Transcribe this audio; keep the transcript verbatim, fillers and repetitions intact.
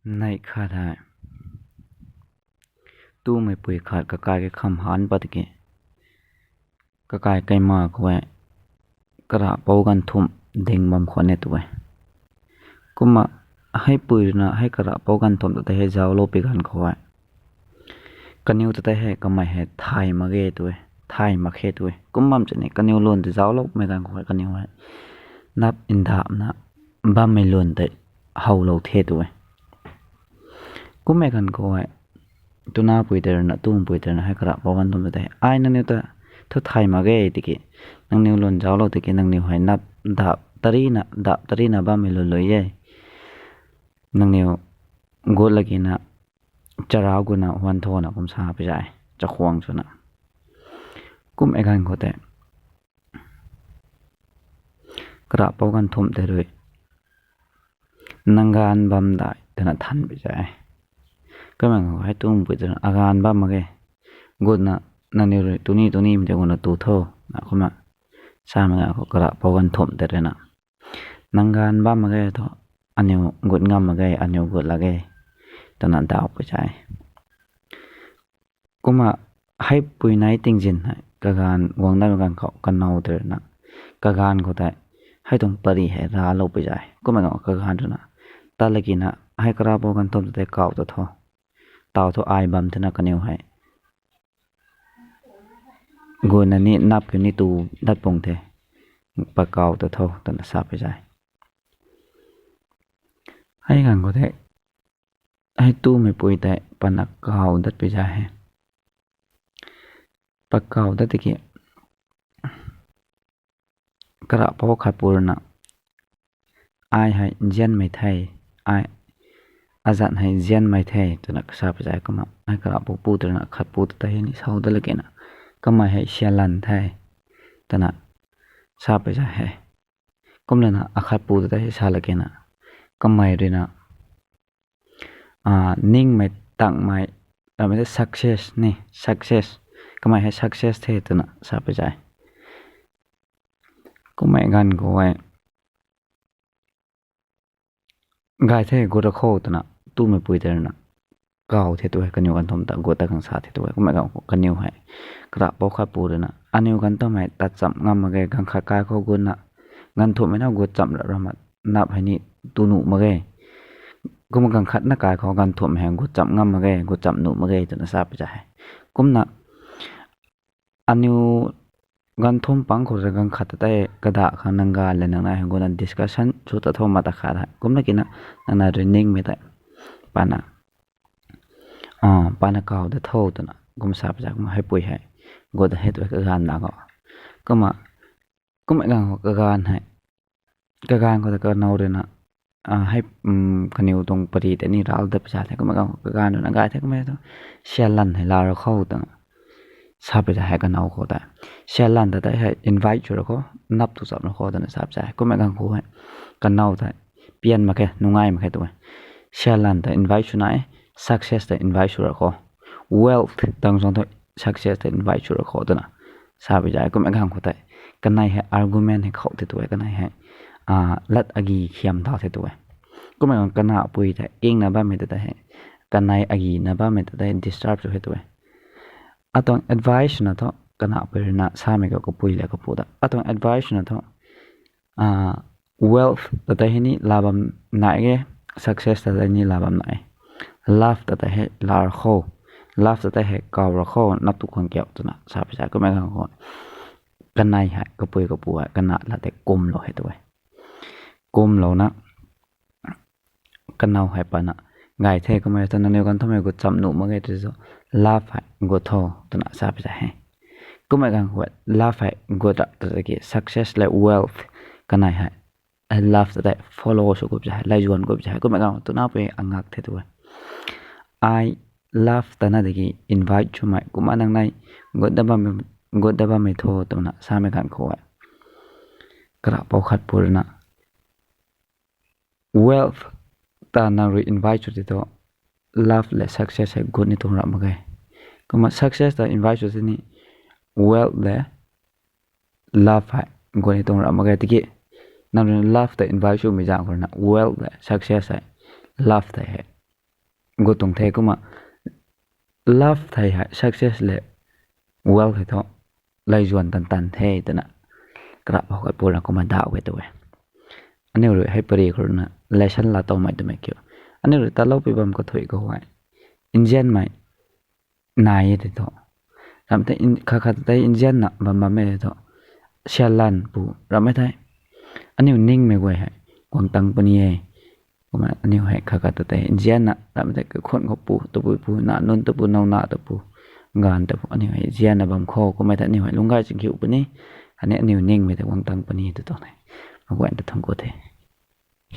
Neih khat hei, tumei pui khat kakai ke kham han pat ki, kakai kaima khou e, karahpou ganv thumh ding bam khwan e tu e. Kumna, hei pui rui na hei karahpou ganv thumh ta tei hei zauclou pi ganv khou e, kaniw ta tei hei kamei hei thay mak ge tu e, thay mak khe tu e. Kum bam sini kaniw lun tei zaucloumei ganv khou e kaniw hei nap ndapna bammei lun tei howlou the tu e. Kummei ganv khou e, tunapui tei rui na, tumei pui tei rui na hei karahpou ganv thumh ta tei, ai nangniw ta thu thay mak ge tiki, nangniw lun zauclou tiki nangniw hei nap dap tarina, dap tarina bammei lun lui e. Nangniw gut lagina, charau gutna huan thona kum sa pi zai, chakhwang swna. Kummei ganv khou tei, karahpou ganv thumh tei rui, nang ganv bam dai twna than pi zai. Kummei ganv khou hei tumei pui tei rui na, aganv bam mak ge, gutna, nangniw rui tuni tunimei tei gutna tu tho, na kumna samei ganv khou karahpou ganv thumh tei rui na, nang ganv bam mak ge thu, aniw gut ngam mak ge, aniw gut la ge, twna daw pi zai. Kumna, hei pui nai tingzin hei kaganv guang datmei ganv khou kanow tei rui na, kaganv khou tei, hei tuang pari hei raclou pi zai. Kummei ganv kaganv rui na, tat lagina, hei karahpou ganv thumh ta tei kaw ta tho, taw thu ai bam thena kaniw hei gutna ni nap kiu ni tu dat pung the, pa kaw ta tho twna sa pi zai. Hei ganv khou tei, hei tumei pui tei pana kaw dat pi zai he. Pa kaw dat tiki, karahpou khatpu rui na, ai hei nzianmei the, ai azanc hei nzianmei the twna sa pi zai. Kumna hei karahpou pu tei rui na khatpu ta tei hei ni sau dat lagina, kamei hei syalan the twna sa pi zai he. Kumlana akhatpu ta tei hei sa lagina, kamei rui na, ningmei tangmei, ramei tei success ni, success, kamei hei success the twna sa pi zai. Kummei ganv khou e, gay the gut ra kho twna, tumei pui tei rui na kaw the tu e, kaniw ganv thumh ta gut ta khang sa the tu e. Kummei ganv khou kaniw hei, karahpou khatpu rui na, aniw ganv thumh hei tat chamh ngam mak ge, ganv khat kai khou gutna, ganv thumhmei na gut chamh ra ramna, nap hei ni tu nuh mak ge. Kumna ganv khat na kai khou ganv thumh hei gut chamh ngam mak ge, gut chamh nuh mak ge twna sa pi zai he. Kumna, aniw ganv thumh pang khou rui ganv khat ta tei kadah khang nang ganv le nang nai hei gutna discussion sw ta tho ma ta khat hei. Kumna kina nang nai rui ningmei tei pana, pana kaw da tho twna kum sa pi zai. Kumna hei pui hei gut he tu e kaganv la khou. Kumna, kummei ganv khou kaganv hei, kaganv khou ta kanow rui na, hei, kaniw tuang pari tei ni rac dat pi zai the. Kummei ganv khou kaganv rui na gay the, kummei thu syalan hei laa ra kho twna sa pi zai hei kanow khou tei. Syalan ta tei hei invite sw ra kho, nap tu chamh ra kho twna sa pi zai. Kummei ganv khou hei kanow tei pian mak khe, nungai mak khe tu e. Syalan ta invite sw nai e, success ta invite sw ra kho, wealth tang suang thu success ta invite sw ra kho twna sa pi zai. Kummei ganv khou tei kanei hei argument hei khou the tu e, kanei hei lat agi khiam thau the tu e. Kummei ganv kanahpui tei kingna bammei ta tei hei, kanei agina bammei ta tei disturb sw the tu e. Atuang advice swna thu, kanahpui rui na samei khou kapui le kapu ta atuang advice swna thu, wealth ta tei hei ni laa bam nai e, success ta tei ni laa bam nai e. Love ta tei hei laa ra kho, love ta tei hei kaw ra kho, nap tu khang kiu twna sa pi zai. Kummei ganv khou kanei hei kapui kapu hei kana lat tei kumlou he tu e. Kumlouna kanow hei pana, gay the, kummei thu nangniw ganv thumhmei gut chamh nuh mak ge tw thu, love hei gut tho twna sa pi zai he. Kummei ganv khou love hei gut ra ta tiki success le wealth kanei hei, love ta tei follow sw kup zai he, laizuan kup zai he. Kummei ganv khou tunapui angak the tu e. Ai love ta na tiki invite swmei kumna nang nai gut da bammei tho twna samei ganv khou e, karahpou khatpu rui na, wealth ta nang rui invite sw ti thu, love le success hei gut ni tuang ra mak ge. Kumna success ta invite sw tini, wealth le love hei gut ni tuang ra mak ge. Tiki nang rui love ta invite swmei zaeng khou rui na wealth le success hei, love tei hei gu tuang the kumna love thei hei success le wealth hei thu laizuan tan tan the twna karap how khat pu ra kumna dauh e tu e. Aniu rui hei pary khou ruina lesson laa towmei twmei kiu. Aniu rui taloupui bam kathuic khou hei nzianmei nai e tei thu. Ramh tei khat khat tei nzianna bam bammei tei thu, sialan pu ramhmei thei aniu ningmei guay hei guang tang puni e. Kumna aniu hei khat khat ta tei nzianna ramhmei tei kakhun khou pu, tabui pu, na nunc ta pu, now na ta pu, ganv ta pu, aniu hei nzianna bam khou kummei tei aniu hei lungc gay chingkhiu puni. Khatni aniu ningmei tei guang tang puni tw tuang e. Meic guayna ta thangc ku the.